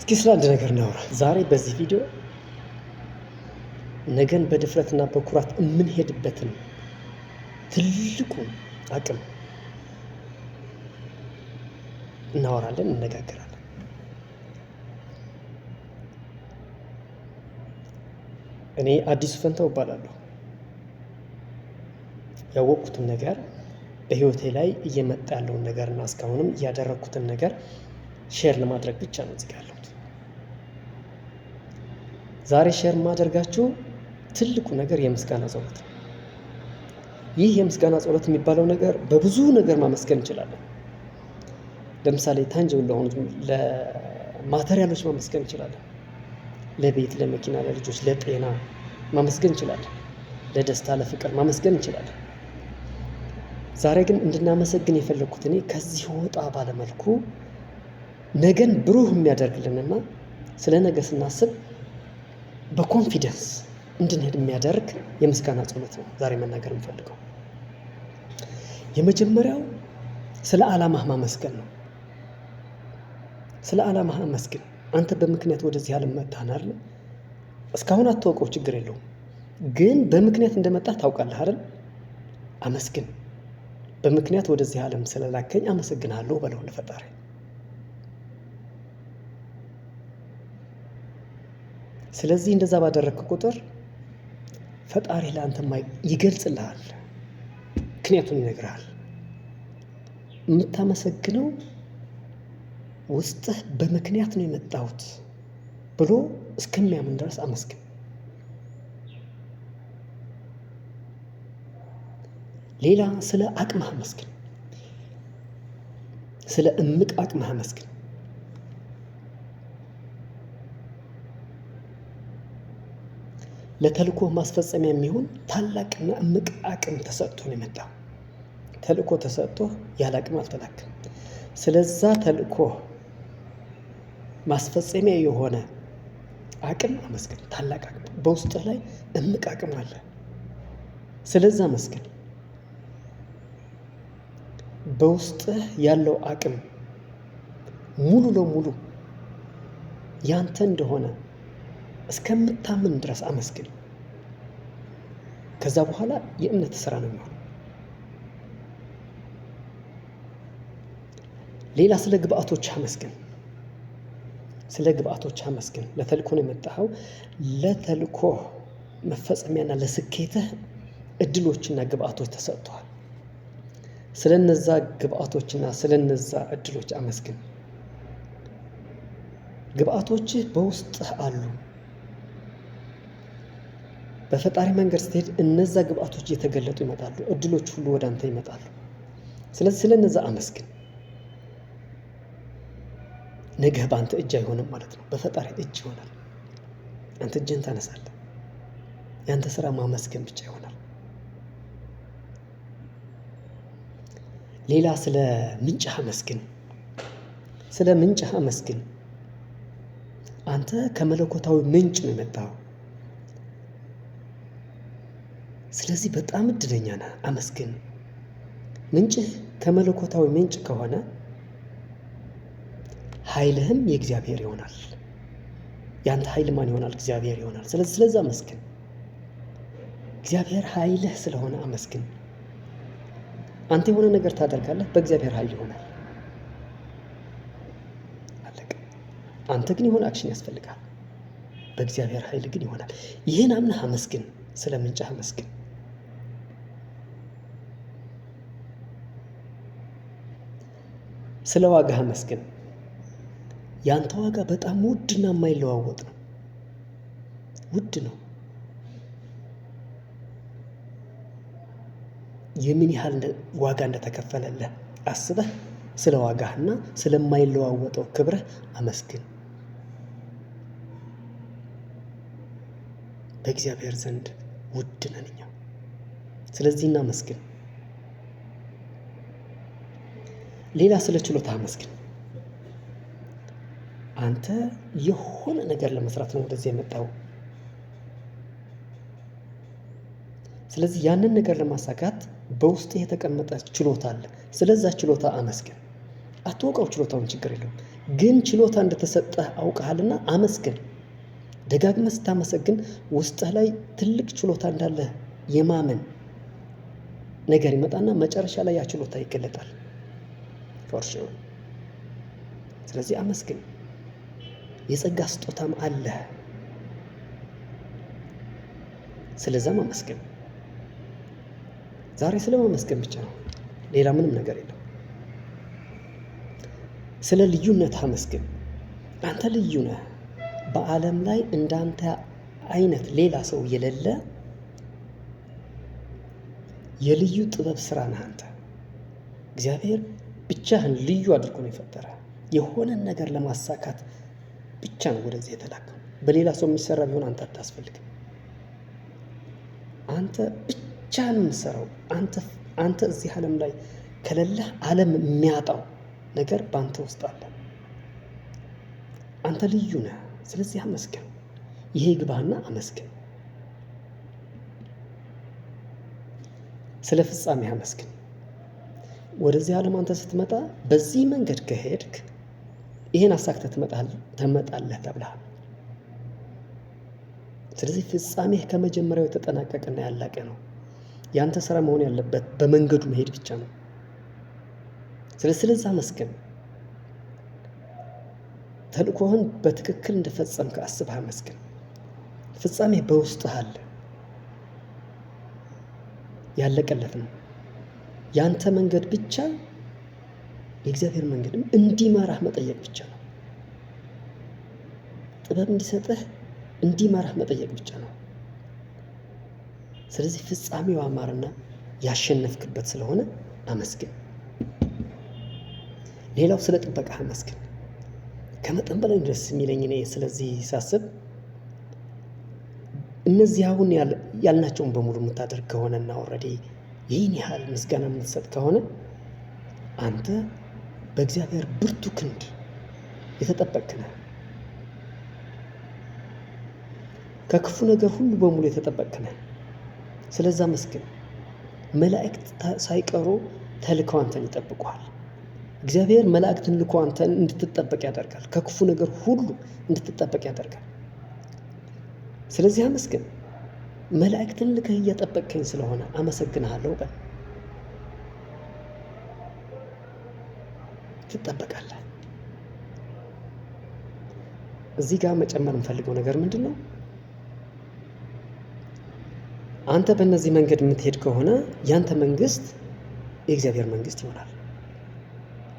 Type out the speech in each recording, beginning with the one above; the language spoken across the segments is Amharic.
እስኪ ስለ አንድ ነገር እናውራ ዛሬ በዚህ ቪዲዮ። ነገን በድፍረትና በኩራት የምንሄድበትን ትልቁን አቅም እናወራለን፣ እንነጋገራለን። እኔ አዲሱ ፈንታው እባላለሁ። ያወቅኩትን ነገር፣ በህይወቴ ላይ እየመጣ ያለውን ነገር እና እስካሁንም እያደረግኩትን ነገር share ለማድረግ ብቻ ነው እዚህ ጋር ያለሁት። ዛሬ share የማደርጋችሁ ትልቁ ነገር የምስጋና ጸሎት ነው። ይህ የምስጋና ጸሎት የሚባለው ነገር በብዙ ነገር ማመስገን እንችላለን። ለምሳሌ tangible ለሆኑት ለ material ኦች ማመስገን እንችላለን። ለቤት፣ ለመኪና፣ ለልጆች፣ ለጤና ማመስገን እንችላለን። ለደስታ፣ ለፍቅር ማመስገን እንችላለን። ዛሬ ግን እንድናመሰግን የፈለግኩት እኔ ከዚህ ወጣ ባለመልኩ ነገን ብሩህ የሚያደርግልንና ስለ ነገ ስናስብ በ confidence እንድንሄድ የሚያደርግ የምስጋና ጸሎት ነው ዛሬ መናገር የምፈልገው። የመጀመሪያው ስለ ዓላማህ ማመስገን ነው። ስለ ዓላማህ አመስግን። አንተ በምክንያት ወደዚህ ዓለም መጥተሃል አይደል? እስካሁን አትወቀው፣ ችግር የለውም። ግን በምክንያት እንደመጣህ ታውቃለህ አይደል? አመስግን። በምክንያት ወደዚህ ዓለም ስለላከኝ አመሰግንሃለሁ በለው ለፈጣሪ። ስለዚህ እንደዛ ባደረግክ ቁጥር ፈጣሪ ለአንተ ይገልጽልሃል፣ ምክንያቱን ይነግርሃል። የምታመሰግነው ውስጥህ በምክንያት ነው የመጣሁት ብሎ እስከሚያምን ድረስ አመስግን። ሌላ ስለ አቅምህ አመስግን። ስለ እምቅ አቅምህ አመስግን። ለተልእኮ ማስፈጸሚያ የሚሆን ታላቅና እምቅ አቅም ተሰጥቶ ነው የመጣው። ተልእኮ ተሰጥቶ ያለ አቅም አልተላክም። ስለዛ ተልእኮ ማስፈጸሚያ የሆነ አቅም አመስግን። ታላቅ አቅም በውስጥህ ላይ እምቅ አቅም አለ። ስለዛ አመስግን። በውስጥህ ያለው አቅም ሙሉ ለሙሉ ያንተ እንደሆነ እስከምታምን ድረስ አመስግን። ከዛ በኋላ የእምነት ስራ ነው የሚሆነው። ሌላ ስለ ግብአቶች አመስግን። ስለ ግብአቶች አመስግን። ለተልእኮ ነው የመጣኸው። ለተልእኮ መፈጸሚያና ለስኬትህ እድሎችና ግብአቶች ተሰጥተዋል። ስለነዛ ግብአቶችና ስለነዛ እድሎች አመስግን። ግብአቶችህ በውስጥህ አሉ። በፈጣሪ መንገድ ስትሄድ እነዛ ግብአቶች እየተገለጡ ይመጣሉ። እድሎች ሁሉ ወደ አንተ ይመጣሉ። ስለዚህ ስለነዛ አመስግን። ነገህ በአንተ እጅ አይሆንም ማለት ነው፣ በፈጣሪ እጅ ይሆናል። አንተ እጅህን ታነሳለህ። የአንተ ስራ ማመስገን ብቻ ይሆናል። ሌላ ስለ ምንጭህ አመስግን። ስለ ምንጭህ አመስግን። አንተ ከመለኮታዊ ምንጭ ነው የመጣኸው። ስለዚህ በጣም እድለኛ ነህ፣ አመስግን። ምንጭህ ከመለኮታዊ ምንጭ ከሆነ ኃይልህም የእግዚአብሔር ይሆናል። ያንተ ኃይል ማን ይሆናል? እግዚአብሔር ይሆናል። ስለዚህ ስለዛ አመስግን። እግዚአብሔር ኃይልህ ስለሆነ አመስግን። አንተ የሆነ ነገር ታደርጋለህ፣ በእግዚአብሔር ኃይል ይሆናል። አለቀ። አንተ ግን የሆነ action ያስፈልጋል። በእግዚአብሔር ኃይል ግን ይሆናል። ይህን አምነህ አመስግን። ስለ ምንጭህ አመስግን። ስለ ዋጋህ አመስግን። ያንተ ዋጋ በጣም ውድና የማይለዋወጥ ነው። ውድ ነው። የምን ያህል ዋጋ እንደተከፈለልህ አስበህ ስለ ዋጋህና ስለማይለዋወጠው ክብርህ አመስግን። በእግዚአብሔር ዘንድ ውድ ነን እኛ። ስለዚህ እናመስግን። ሌላ ስለ ችሎታ አመስግን። አንተ የሆነ ነገር ለመስራት ነው ወደዚህ የመጣው። ስለዚህ ያንን ነገር ለማሳካት በውስጥ የተቀመጠ ችሎታ አለ። ስለዛ ችሎታ አመስግን። አትወቀው ችሎታውን፣ ችግር የለውም። ግን ችሎታ እንደተሰጠህ አውቀሃልና አመስግን። ደጋግመህ ስታመሰግን ውስጥህ ላይ ትልቅ ችሎታ እንዳለህ የማመን ነገር ይመጣና መጨረሻ ላይ ያ ችሎታ ይገለጣል። For sure። ስለዚህ አመስግን። የጸጋ ስጦታም አለህ፣ ስለዛም አመስግን። ዛሬ ስለማመስገን ብቻ ነው፣ ሌላ ምንም ነገር የለም። ስለ ልዩነት አመስግን። አንተ ልዩ ነህ። በዓለም ላይ እንዳንተ አይነት ሌላ ሰው የሌለ የልዩ ጥበብ ስራ ነህ አንተ። እግዚአብሔር ብቻህን ልዩ አድርጎ ነው የፈጠረ። የሆነን ነገር ለማሳካት ብቻ ነው ወደዚህ የተላከው። በሌላ ሰው የሚሰራ ቢሆን አንተ አታስፈልግም። አንተ ብቻህን የምትሰራው አንተ እዚህ ዓለም ላይ ከሌለህ ዓለም የሚያጣው ነገር በአንተ ውስጥ አለ። አንተ ልዩ ነህ። ስለዚህ አመስግን። ይሄ ይግባህና አመስግን። ስለ ፍጻሜ አመስግን። ወደዚህ ዓለም አንተ ስትመጣ በዚህ መንገድ ከሄድክ ይሄን አሳክተህ ትመጣለህ ተብለሃል። ስለዚህ ፍጻሜህ ከመጀመሪያው የተጠናቀቀና ያላቀ ነው። ያንተ ስራ መሆን ያለበት በመንገዱ መሄድ ብቻ ነው። ስለዚህ አመስግን። ተልእኮህን በትክክል እንደፈጸምክ አስበህ አመስግን። ፍጻሜህ በውስጥህ አለ፣ ያለቀለት ነው። ያንተ መንገድ ብቻ የእግዚአብሔር መንገድ እንዲመራህ መጠየቅ ብቻ ነው። ጥበብ እንዲሰጥህ እንዲመራህ መጠየቅ ብቻ ነው። ስለዚህ ፍጻሜው አማርና ያሸነፍክበት ስለሆነ አመስግን። ሌላው ስለ ጥበቃህ አመስግን። ከመጠን በላይ ደስ የሚለኝ እኔ ስለዚህ ሳስብ እነዚህ አሁን ያልናቸውን በሙሉ የምታደርግ ከሆነና already ይህን ያህል ምስጋና የምትሰጥ ከሆነ አንተ በእግዚአብሔር ብርቱ ክንድ የተጠበቅክ ነህ። ከክፉ ነገር ሁሉ በሙሉ የተጠበቅክ ነህ። ስለዛ መስግን። መላእክት ሳይቀሩ ተልከው አንተን ይጠብቁሃል። እግዚአብሔር መላእክትን ልኮ አንተን እንድትጠበቅ ያደርጋል። ከክፉ ነገር ሁሉ እንድትጠበቅ ያደርጋል። ስለዚህ አመስግን። መላእክትን ልከህ እየጠበቅከኝ ስለሆነ አመሰግንሃለሁ በል። ትጠበቃለህ። እዚህ ጋር መጨመር የምፈልገው ነገር ምንድን ነው? አንተ በእነዚህ መንገድ የምትሄድ ከሆነ ያንተ መንግስት የእግዚአብሔር መንግስት ይሆናል።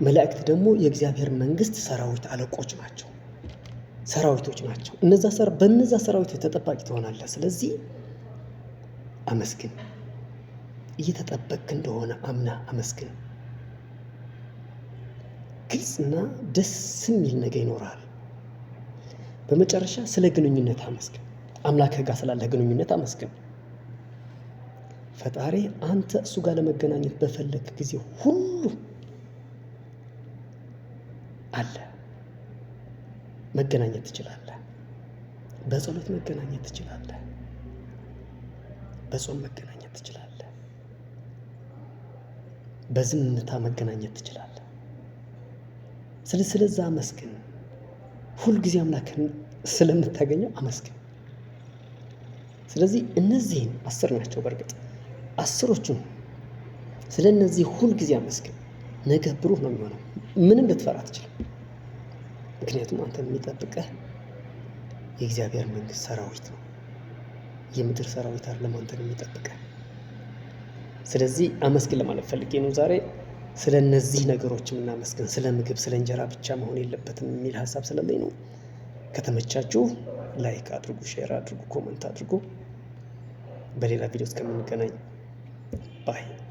መላእክት ደግሞ የእግዚአብሔር መንግስት ሰራዊት አለቆች ናቸው፣ ሰራዊቶች ናቸው። በእነዛ ሰራዊቶች ተጠባቂ ትሆናለህ። ስለዚህ አመስግን። እየተጠበቅክ እንደሆነ አምነህ አመስግን። ግልጽና ደስ የሚል ነገር ይኖርሃል። በመጨረሻ ስለ ግንኙነት አመስግን። አምላክህ ጋር ስላለህ ግንኙነት አመስግን። ፈጣሪ አንተ እሱ ጋር ለመገናኘት በፈለክ ጊዜ ሁሉ አለ። መገናኘት ትችላለህ። በጸሎት መገናኘት ትችላለህ። በጾም መገናኘት ትችላለህ። በዝምታ መገናኘት ትችላለህ። ስለዛ አመስግን። ሁልጊዜ አምላክን ስለምታገኘው አመስግን። ስለዚህ እነዚህን 10 ናቸው። በእርግጥ 10ዎቹን ስለነዚህ ሁልጊዜ አመስግን። ነገ ብሩህ ነው የሚሆነው። ምንም ልትፈራ አትችልም። ምክንያቱም አንተ የሚጠብቅህ የእግዚአብሔር መንግስት ሰራዊት ነው። የምድር ሰራዊት አይደለም አንተን የሚጠብቅህ። ስለዚህ አመስግን ለማለት ፈልጌ ነው ዛሬ። ስለነዚህ ነገሮች የምናመስግን ስለ ምግብ ስለ እንጀራ ብቻ መሆን የለበትም የሚል ሀሳብ ስላለኝ ነው። ከተመቻችሁ like አድርጉ፣ share አድርጉ፣ comment አድርጉ። በሌላ ቪዲዮ እስከምንገናኝ bye።